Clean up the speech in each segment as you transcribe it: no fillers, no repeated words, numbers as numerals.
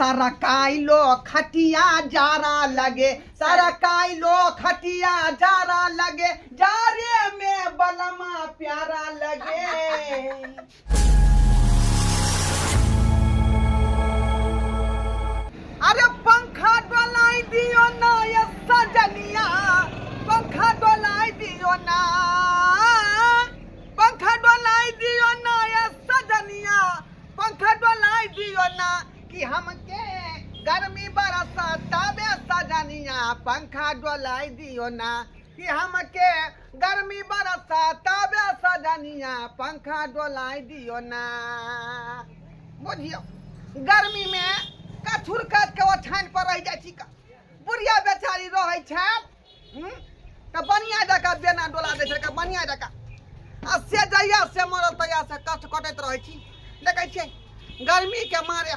सरकाइलो खटिया जारा लगे, सरकाइलो खटिया जारा लगे, जारे में बलमा प्यारा लगे। अरे पंखा डोलाई दियो ना ये सजनिया, पंखा डोलाई दियो ना, पंखा डोलाई दियो ना ये सजनिया, पंखा डोलाई दियो ना, कि हमके गर्मी बरसाताबे सजनिया, पंखा डोलाई दियो ना, कि हमके गर्मी बरसाताबे सजनिया, पंखा डोलाई दियो ना। बुझियो गर्मी में कछुर काट के ओछानि पर रहि जाइ छी, बुढ़िया बेचारी रहै छै तऽ बढ़िआँ जकाँ बेना डोला दै छै बढ़िआँ जकाँ। आ से जहिया से मरल तहिया से कष्ट कटैत रहै छी। देखै छियै गर्मीके मारे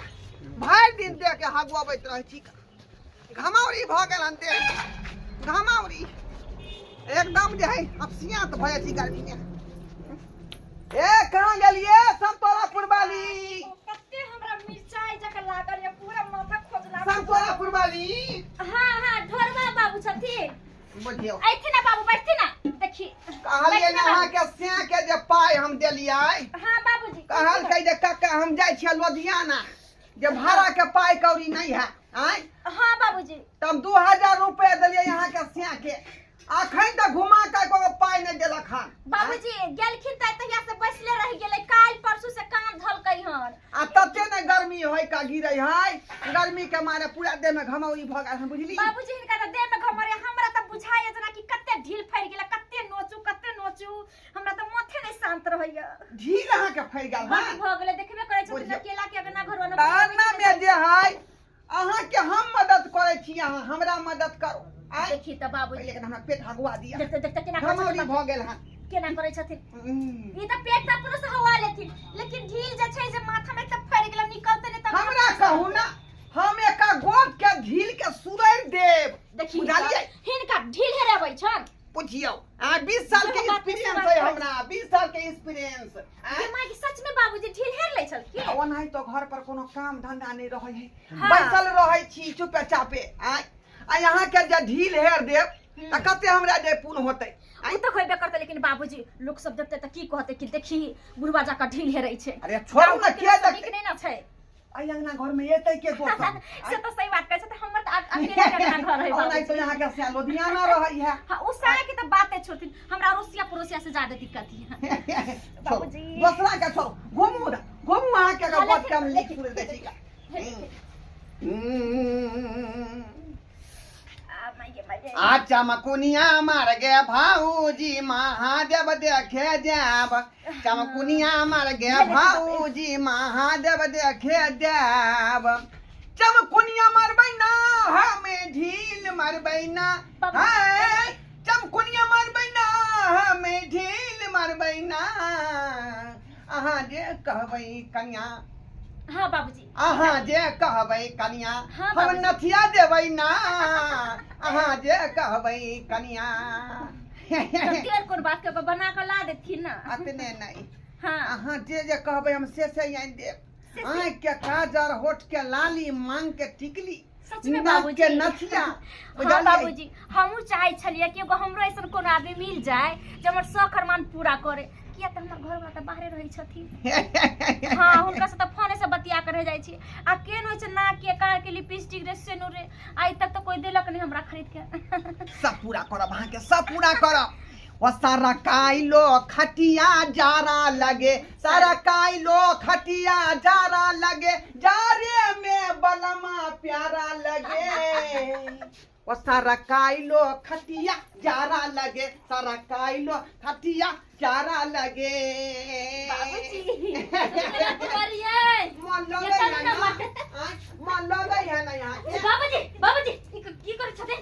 भरि दिन देहके हगुअबैत रहै छी, घमौरी भऽ गेल हन देह, घमौरी एकदम जे है अपसियात भऽ जाइ छी गर्मीमे। ए कहाँ गेलियै समतोलापुर वाली? कते हमरा मिरचाई जकाँ लागल ये, पूरा माथा खोजला। समतोलापुर वाली? हाँ हाँ, ढोरबा बाबू छथिन। बुझियौ। अयथिन ना बाबू, बैठथिन ना, देखी। कहलियै ने अहाँके सैं के जे पाइ हम देलियै। हाँ बाबूजी। कहलकै जे काका हम जाइ छियै लुधियाना, जे भाड़ा के पाइ कौड़ी नहीं है। आँय? हाँ बाबूजी। तऽ हम 2000 रुपया देलियै अहाँके सैं के, अखन तऽ घुमा के एको पाइ नहि देलक हन। बाबूजी गेलखिन तऽ तहिया से बैसले रहि गेलै, काल्हि परसू से काम धलकै हन। आ तते ने गर्मी होय का गिरै है, गर्मी के मारे पूरा देह में घमौरी भऽ गेल हन, बुझली? बाबूजी हिनका तऽ देह में घमौरी, हमरा तऽ बुझाइए जेना कि कते ढील फड़ि गेलै, कते नोचू कते नोचू, हमरा तऽ माथे नहि शांत रहैया। ढील अहाँके फड़ि गेल हन? भऽ गेलै, देखबे करै छथिन अकेला के अगना घर वाला। ताना में जे है अहाँके हम मदद करै छी, अहाँ हमरा मदद करू। देखी तऽ बाबूजी, लेकिन हमरा पेट हगुआ दिया। देखते देखते केना घमौरी भऽ गेल हन, केना करै छथिन। ई तऽ पेट तऽ अपनो से हवा लेथिन, लेकिन ढील जे छै जे माथा में तऽ फड़ि गेल, निकलते नहि। तऽ हमरा कहू ना, हम एका गोट के ढील के सुरैर देब। देखी बुझलियै, हिनका ढील हेरेबै छन। बुझियौ आ 20 साल के एक्सपीरियंस है हमरा, 20 साल के एक्सपीरियंस। माय सच में बाबूजी ढील हेर लै छलखिन। ओनाहि तो घर पर कोनो काम धंधा नहि रहै है, बैसल रहै छी चुपे चापे। आ यहाँ के जे ढील हेर देब तऽ कते हमरा जे पुण्य होतै। ओ तऽ होबे करतै, लेकिन बाबूजी लोक सब देखतै तऽ की कहतै कि देखी बुढ़वा जाकर ढील हेरै छै। अरे छोड़ू ना, के देखतै? नीक नहि ना छै। आई अंगना घर में एतै के दोसर? से तऽ सही बात कहै छै, तऽ हमर तऽ अकेला के अंगना घर है। ओनाहि तो यहाँ के से लुधियाना रहै है। हां, ओ साया के तऽ बाते छोड़थिन, हमरा अड़ोसिया पड़ोसिया से ज्यादा दिक्कत है बाबूजी। दोसरा के छोड़ू, घुमू ना घुमू, अहाँ के बात कम लिख सुन दै छी। आ चमकुनिया मार गे भाऊजी महादेव देखे जाब, चमकुनिया मार गे भाऊजी महादेव देखे जाब, चमकुनिया मारबै ना हमें ढील मारबै ना, है चमकुनिया मारबै ना हमें ढील मारबै ना, अहाँ जे कहबै कनिया। हाँ बाबूजी। अहाँ जे कहबै कनिया, हाँ, हम नथिया देबै ना, अहाँ जे कहबै कनिया। देर कोन बात के, बना के ला देथिन ना। अतने नहीं। हाँ, अहाँ जे जे कहबै हम से से आनि देब। आँखि के काजर, होठ के लाली, मांग के टिकली, सच में बाबूजी के नथिया। हाँ बाबूजी, हमहूँ चाहै छलियै कि एगो हमरो ऐसन कोनो आदमी मिल जाए जे हमर शौक अरमान पूरा करे, किया तऽ हमर घरवाला तऽ बाहरे रहै छथिन। हाँ, हुनका से तऽ फोने से बतिया के रह जाइ छी। आ केहन होइ छै नाक के कान के लिपस्टिक रे सेनुर रे, आइ तक तऽ कोई देलक नहीं हमरा खरीद के। सब पूरा करब अहाँके, सब पूरा करब। ओ सारा काइलो खटिया जारा लगे, सारा काइलो खटिया जारा लगे, जारे में बलमा प्यारा लगे। ओ सारा काइलो खटिया जारा लगे, सारा काइलो खटिया जारा लगे। बाबूजी मन लगै है ना, मन लगै है ना यहाँ। बाबूजी बाबूजी की करै छथिन?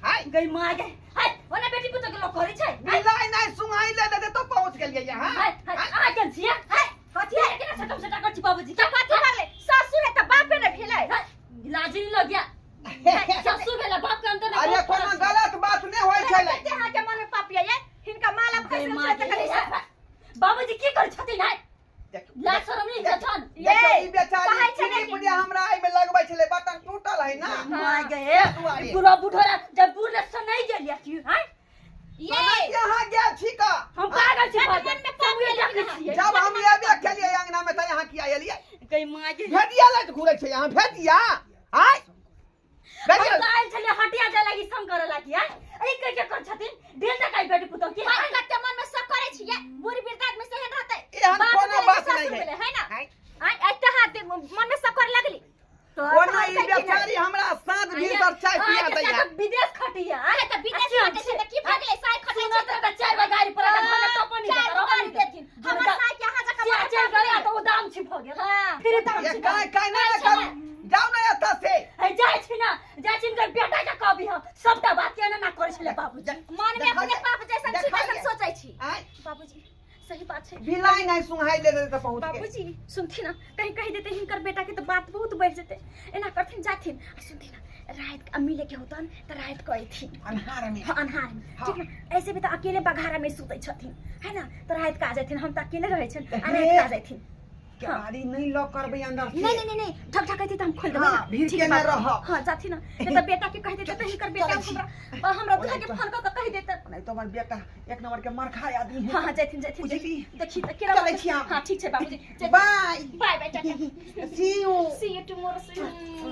हाय गई माँ गई, हाय ओना बेटी पुतो के लोक करै छै। बिलाई नहीं सुंघाई ले दे तो पहुंच गेलियै यहाँ। हाय हाय, अहाँ गेल छियै? हाय कथी है केना सटम सटा कर छी बाबूजी? के कथी भगले? ससुर है त बापे ने भेलै। लाजी नहीं लग गया, ससुर भेला बाप के अंदर। अरे कोनो गलत बात नहीं होय छलै। कते अहाँ के मन में पापी है, हिनका माला फंसल छै त कनी। बाबूजी की करै छथिन? हाय लाज शरम नहीं छन ये। देखियौ, ई बेचारी कहै छै ने चीनी कि- बुढ़िया हमरा एहिमे लगबै छलै, बटन टूटल है ना। हाँ। माय गए दुआरे। बुढ़ा बुढ़ोरा जब बुढ़ से नहीं गेलिया की हैं ये यहाँ गेल छी का? हम पागल छी मन भऽ में गेल पाप सब केलक देखै हँ। छियै जब हम एबे केलियै अंगना में तऽ यहाँ किया एलियै? गई माय के भेदिया लैत घुरै छै यहाँ भेदिया। आय हम भेदिया। तऽ आयल छलियै हटिया जाय लागी संग करे लागी हैं ई के के कर छथिन दिल तक आई बेटी पुतोह की भाई कते मन में सब करे छियै, बूढ़ वृद्ध आदमी सेहन रहतै। एहन बाप कोनो भेलै कि बात ससुर नहि है। भेलै, है ना? आँय। आँय, एते हाथ दे- मन में सब करे लगली तो ओना ई बेचारी हमरा साँझ भीतर चाय पिया दैया। विदेश खटिया अरे तऽ विदेश खटै छै तऽ की भऽ गेलै? साय खटै छै सुनत तऽ चारि गो गाड़ी पर तऽ भने तो पनि चारि गो गाड़ी देथिन। हमर साय के अहाँ जकाँ चारि चारि गाड़ी तऽ ओ दाम छी भऽ गेल हाँ। फिर दाम ये छी काय काय नहि करू, जाउ ने एतऽ से। है जाइ छी ना जाइ छी हिनकर बेटा के कहबी हम सबटा बात के एना ना करै छलै बाबूजी। मन में अपने पाप जैसन छी देखलियै। तैसन सोचै छी। आँय, बाबूजी सही बात छै। बिलाइ नहि सुहाइ ले तऽ पहुँच गेल। बाबूजी सुनथिन ना, कहीं कहि देते हिनकर बेटा के तऽ बात बहुत बढ़ि जेतै। एना करथिन जाथिन आ सुनथिन ना, रात के मिले के होतन तऽ रात के अयथिन। अन्हार में। हाँ, अन्हार में। हाँ। ठीक ना, ऐसे भी तऽ अकेले बघारा में सुतै छथिन है ना, तऽ रात के आ जाथिन, हम तऽ अकेले रहै छियनि आ रात के आ जाथिन। केवाड़ी नहीं लॉक करबै अंदर से। नहीं नहीं नहीं नहीं, ठक ठक तऽ हम खोल देबै हाँ, ना। भीड़ ठीक केने बात। रहब। हाँ जाथिन ना, नहीं तऽ बेटा के कहि देतै तऽ हिनकर बेटा चलै छी। हमरा हमरा दुल्हा के फोन कऽ के कहि देतै। नहीं तो हमर बेटा एक नंबर के मरखा आदमी है। हाँ हाँ जाथिन जाथिन। बुझली? देखी तऽ केना। चलै छी हम। हाँ ठीक छै बाबूजी, जाथिन। Bye. Bye bye, tata. See you. See you tomorrow. See you.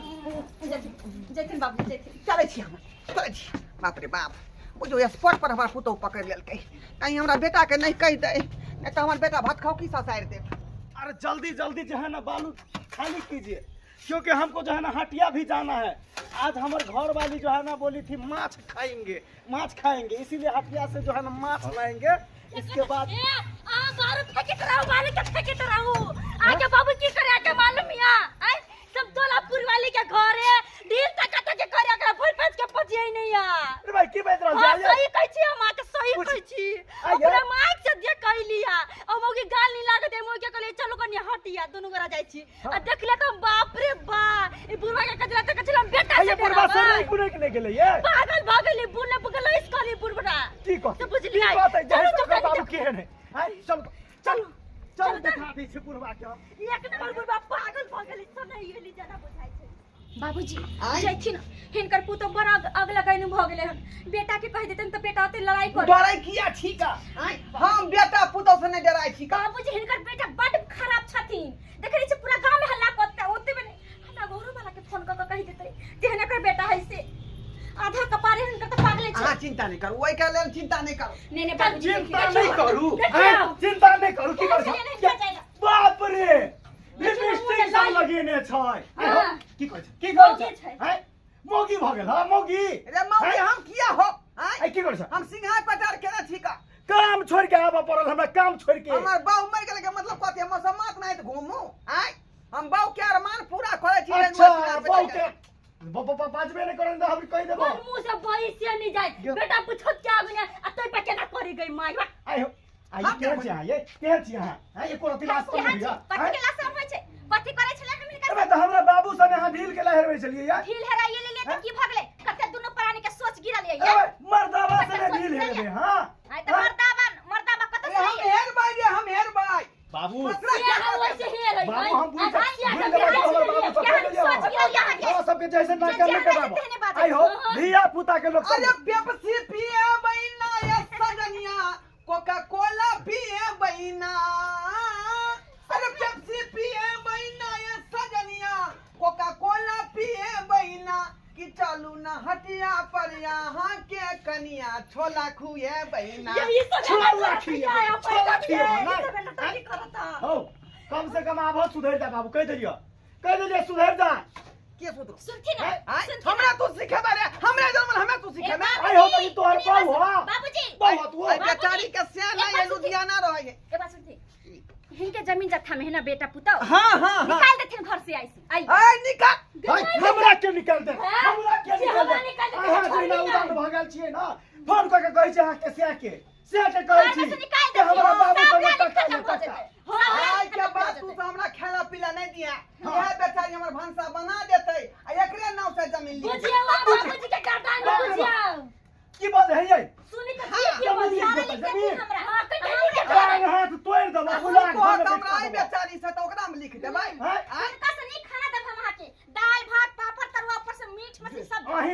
जाथिन जाथिन बाबूजी जाथिन। चलै छी हम, चलै छी। बाप रे बाप, बुझू स्पॉट पर हमरा पुतोहु पकड़ि लेलकै। कहीं हमरा बेटा के नहीं कहि दै, नहीं तऽ हमर बेटा भात खाउ की ससारि देत। अरे जल्दी जल्दी जो है ना बालू खाली कीजिए, क्योंकि हमको जो है ना हटिया भी जाना है। आज हमारे घर वाली जो है ना बोली थी माछ खाएंगे माछ खाएंगे, इसीलिए हटिया से जो है ना माछ लाएंगे। इसके बाद ए आ बारू फेंकत रहू, बालू के फेंकत रहू। आगे बाबू की करे आके मालूम या आय सब दोलापुर वाले के घर है ढील तक तक के करे एकरा भर फस के पचिए नहीं या। अरे भाई की बात रहल हाँ, छै? सही कहै छी हम, अहाँके सही कुछ- कहै छी। आइए। अपना माइक से देख कहलिया आ मौगी गाल नहीं लागत है, मौगी कहलिए चलो कनी हटिया दुनू गोरा जाइ छी। आ देखले त बाप रे बा, ई बुढ़वा के कचरा त कचरा बेटा आइए से बुढ़वा से डराबै। नहीं कुने के गेलै ये। पागल भऽ गेलै बुढ़ ने बुगलैस करी बुढ़बा। की कहतै? तऽ बुझलियै। की कहतै? चलू जहे तऽ से कनी बाबू केहन है। आइ चल चल चल देखा दै छै बुढ़वा के हम। एक नंबर बुढ़बा पागल भऽ गेलै, सुनै एली जना बुझाइ छै। बाबूजी आँय? जैथिन, हिनकर पुतोह बड़ा अग लगैन भऽ गेलै हन। बेटा के कहि देतन तऽ बेटा ओते लड़ाई कर। डरै किया छी का? आँय, हम बेटा पुतोह से नहीं डराइ छी का। बाबूजी हिनकर बेटा बड खराब छथिन, देखै छी पूरा गांव में हल्ला करते ओते में। हमरा घरो वाला के फोन कऽ के कहि देतै जेहन एकर बेटा है से आधा कपारे हिनकर तऽ पागले छै। अहाँ चिंता नहीं करू, ओहि के लेल चिंता नहीं करू। नहीं नहीं बाबूजी चिंता देखियौ। नहीं करू, देखियौ। आँय, चिंता नहीं करू। की करू? देखियौ, नहीं जाइला। बाप रे, लिपस्टिक सब लाइ। लगेने छै। आँय हो, हाँ। की कहै छै? की कहै मौगी छै? छै। आँय, मौगी भऽ गेल, हाँ मौगी। रे मौगी आँय, हम किया हो? आँय, आँय, की करै छै? हम सिंघार पटार केने छी का? काम छोड़ के आबऽ पड़ल हमरा, काम छोड़ के। हमर बाऊ मरि गेल के मतलब कथी? हम सब मात नहीं घूमू। आँय, हम बाऊ के अरमान पूरा करै छी। अच्छा रेणुआ सिंघार बाऊ पटार। के बाजबे नहीं करन तऽ हम कहि देबो। कोन मुंह से बैसे नहीं जाय। यो। बेटा पूछत क्या आगू ने आ तोय पर केना करी गई माय। आइ हो, आइ हम केहन छी अहाँ ये? केहन छी अहाँ? आँय, एको रत्ती लाज शरम केहन नहि छी? होइया? कथी आँय? के लाज शरम होइ छै? कथी करै छलै हम हिनकर? अबे तऽ हमरा बाबू सने अहाँ ढील के लहरबै छलियै यार। ढील हेराइए लेलियै तऽ की भऽ गेलै? कते दुनू प्राणी के सोच गिरल ये। अबे मर्दाबा सने ढील हेरबै, हाँ? आइ तऽ मर्दाबा मर्दाबा कतऽ अरे से हम आइए? हेरबै रे, हम हेरबै। बाबू दूसरा से क्या हम करतै? वैसे हेरै। बाबू हम भूल आ, भूल गेलियै, हमर बाबू सब केहन कहि देलियै सोच गिरल यहाँ के? हमरा सबके जैसे ना जे करने जेहन के रहै बाबू। तेहने बाजै। आइ हो, धिया पुता के लोक सब। अरे पेप्सी पिए बहिना ये सजनिया, कोका कोला पिए बहिना। अरे पेप्सी पिए बहिना ये सजनिया, कोका कोला पिए बहिना। कि चलू ना हटिया पर यहाँ के कनिया छोला खुए बहिना। यही सब छोला खिएबै, छोला खिएबै, यही नहि। सब नौटंकी करता। हौ, कम से कम आबो सुधरि जा बाबू, कहि देलियौ, कहि देलियौ सुधरि जा। के सुधरो? सुनथिन ना, आँय, सुनथिन ना। हमरा तू सिखेबे रे, हमरा जन्मल हमरा तू सिखेबे। आइ हो तनी तोहर सुनिए बाऊ हो। बाबूजी। बाऊ हो तू। अरे बेचारी के सियाना एक बात ये सुनथिन। लुधियाना रहे है। एक बात सुनथिन, हिनके जमीन जत्था में है ना बेटा पुतौ हाँ हाँ हाँ। निकाल देथिन घर से। आइसी आई। आय निकाल। हाय, हमरा के निकाल दे, हैं? हमरा के से निकाल हमरा दे। निकाल दे, अहाँ छोड़ी जहिना नहि। उदान भऽ गेल छियै ना, फोन कऽ के कहै छी अहाँ के सिया के, सिया के कहै घर छी में से निकाल कि हमरा देथिन। बाबू सब संगे रानी टक्का खत्म ले भऽ टक्का। जेतै। आय के बाद तू तो हमरा खाना पीला नहीं दिया, यह बेचारी हमर भनसा बना देतै आ एकरे नाव से जमीन ली। बुझियौ आ बाबूजी के गर्दन बाप रे बुझियौ। की बात है ये? सुनी तऽ हाँ, की की जमीन बजियौ? लिख देतै, जमीन। हमरा। हाँ, कहि लिख देतै। कान हाथ तोड़ि देबौ, तू गुलाब कहत घर में हमरा आई बैठ कऽ बेचारी से तऽ ओकरा में लिख देबै। हैं?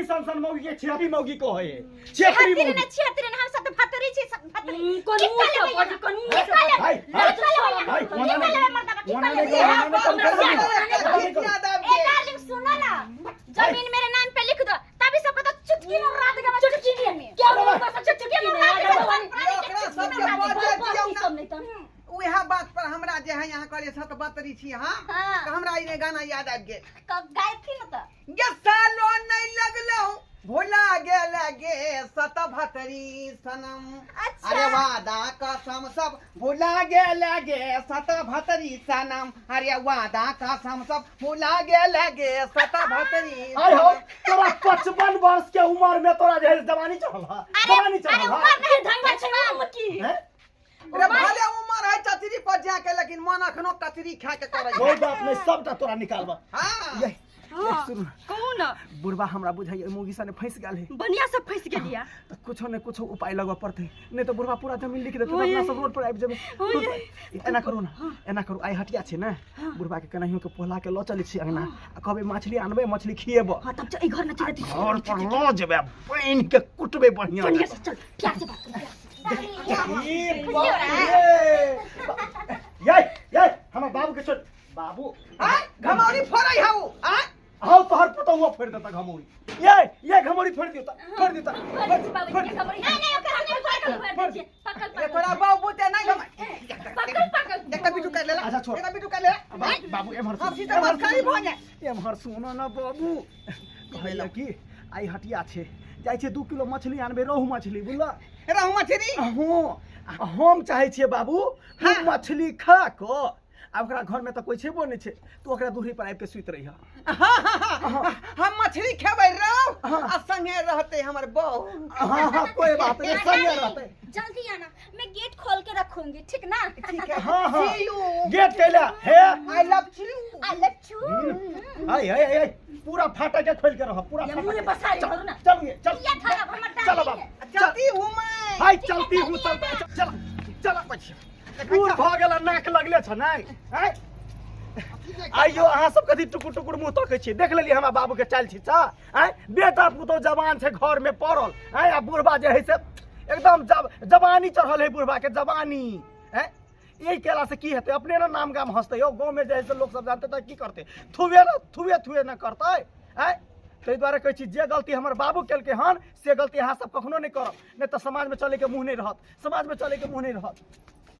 तोहनी सन सन मौगी के छिहत्तरी मौगी को है छिहत्तरी छिहत्तरी मौगी ने छिहत्तरी ने हम सब भतरी छी सब भतरी कोन की मुंह कर से लेबै बजी, कोन मुंह की से कर लेबै? भाई, की कर लेबै? भाई, की कर लेबै मर्दाबा? की कर लेबै? ओना नहीं, ओना नहीं, हमरा याद आबि ए गेल। डार्लिंग सुनो ना जमीन मेरे नाम पे लिख दो तभी सबको तो चुटकी में उड़ा देगा मैं चुटकी में क्या मुंह पर चुटकी में उड़ा देगा ओकरा सबके बजै दियौ ना। सब नहीं तन उएह बात पर हमरा जे है यहाँ कहलियै सतबतरी छी हम हाँ। तऽ हमरा ई गाना याद आबि गेल गायथी न तऽ गे सालो नहि लगलौ भुला गेल गे सतभतरी सनम अच्छा। अरे वादा कसम सब भुला गेल गे सतभतरी सनम अरे वादा कसम सब भुला गेल गे सतभतरी आय हो तोरा 55 वर्ष के उम्र में तोरा जे है जवानी चढ़ल है अरे जवानी अरे चढ़ल है उमर नहीं धंधा छै उम्र की हैं? अरे भले उमर है चचरी पर जाके लेकिन मन अखनो कचरी खा के करै कोई बात नहीं सबटा तोरा निकालबा हाँ ये ये सुन कहू ना बुढ़बा हमरा बुझाइए मोगी सने फंस गेल है बढ़िया से फंस गेलिया तऽ कुछो ने कुछो उपाय लगबऽ पड़तै नहि तऽ बुढ़बा पूरा जमीन लिख देतै तऽ ओए। अपना सब रोड पर आबि जेबै ओए। रोड पर- एना करू ने एना करू आइ हटिया छै ने बुढ़बा के केनाहियो के पोहला के लऽ चलै छी अंगना आ कहबै मछली आनबै मछली खिएबऽ हाँ तब चल ई घर में चल घर पर लऽ जेबै आ बान्हि के कुटबै बढ़िआँ बढ़िया जकाँ। से चल प्यार से बात कर प्यार से। ई बाप रे। ये ये हमर बाबू के छोड़ बाबू आय घमौरी फोड़ै हौ आय हाउ तोहर पुतहुआ फोड़ि देता घमौरी ये ये घमौरी फोड़ि दियौ त फोड़ि दियौ त फोड़ दै छी बाबू फोड़ि के दियौ। खबर नहीं नहीं ओकरा नहीं पकड़ फोड़ दै छी पकड़ पकड़ एकरा बाबू बुते नहीं घमा पकड़ पकड़ एकटा बिटू कर लेला अच्छा, छोड़। एकटा बिटू कर लेला बाबू बाबू एम्हर हम सुन, सीता एम्हर मस्करी सुन। भऽ जाय एम्हर सुन न बाबू कहैला की आइ हटिया छै जाइ छै 2 किलो मछली आनबै रोहु मछली बुझल रहु मछली हँ हम चाहै छियै बाबू तू मछली खा कऽ आ ओकरा घरमे तऽ कोइ छेबो नहि छै तू ओकरा दूरी पर आबि कऽ सुति रहिह हाँ हाँ हाँ हम मछली खेबै रहु हाँ। आ संगे रहते हमर बहू हाँ हाँ कोई बात नहीं संगे रहतै जल्दी आना मैं गेट खोल के रखूंगी ठीक ना ठीक है हाँ हाँ सी you get कैला हे I love you I love you hi hi hi पूरा फाटा के खोल के रह पूरा ये फाटा मुँह के। में बसा चल करू ना। चल ये चल ये था अब हमर चलो डार्लिंग बाबू चलती हूँ मैं हाय चलती हूँ चलती चल चल बूढ़ भऽ गेल नाक लगले छ नै आँय आइयो अहाँ सब कथी टुकुर टुकुर मुँह तकै छी देख लेलियै हमरा बाबू के चालि छिचा आँय बेटा पुतहु जवान छै घर में पड़ल आँय आ बुढ़बा जे है से एकदम जवानी चढ़ल है बुढ़बा के जवानी आँय यही केला से की हेतै अपने ने नाम गाम हंसतै यौ गाँव में जे है से लोक सब जानतै तऽ की करतै थुए ने थुए थुए ने करतै आँय ताहि दुआरे कहै छी जे गलती हमर बाबू केलकै हन से गलती अहाँ सब कखनो नहि करब नहि तऽ समाजमे चलैके मुँह नहि रहत समाजमे चलैके मुँह नहि रहत।